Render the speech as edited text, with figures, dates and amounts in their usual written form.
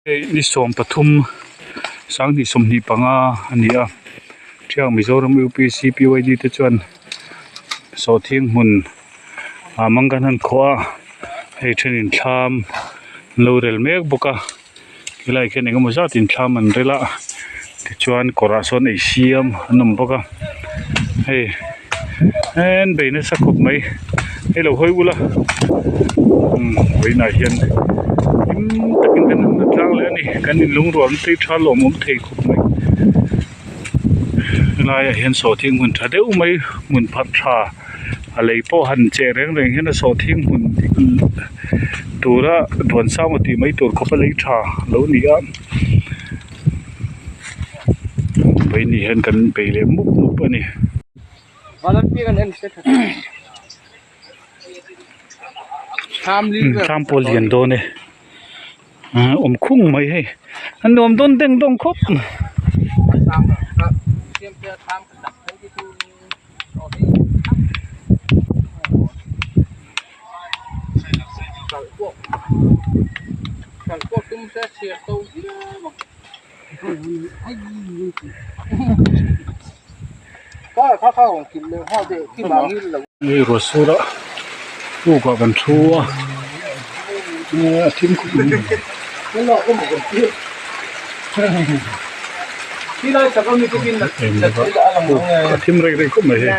Hei ni 13 2025 a ni a Thiang Mizoram UPC PYD te chuan sawhthing hmun ah mang kan han khawh a hei thenin thlam an lo rel mek bawk a helaiah khian engemaw zat in thlam an rel a tichuan kawrah sawn ei siam an awm bawk a hei an bei nasa khawp mai hei lo hawi ula umm vawiinah hian hlim takin kan han la tlang leh a ni kan inlungrualna te hi tha lawmawm thei khawp mai helaiah hian sawhthing hmun tha deuh mai hmun pharh tha a lei pawh han cheh reng reng hian a sawhthing hmun tura duan sang aw tih mai tur khawp a lei tha a lo ni a vawiin hian kan bei leh mup mup a ni. Thlam pawh a lian dawn e awm khung mai hei a nuam dawn deng dawng khawp mai. Hei ruah sur a puk ah kan thu a a thim khawp mai. A thim rek rek khawp mai hei.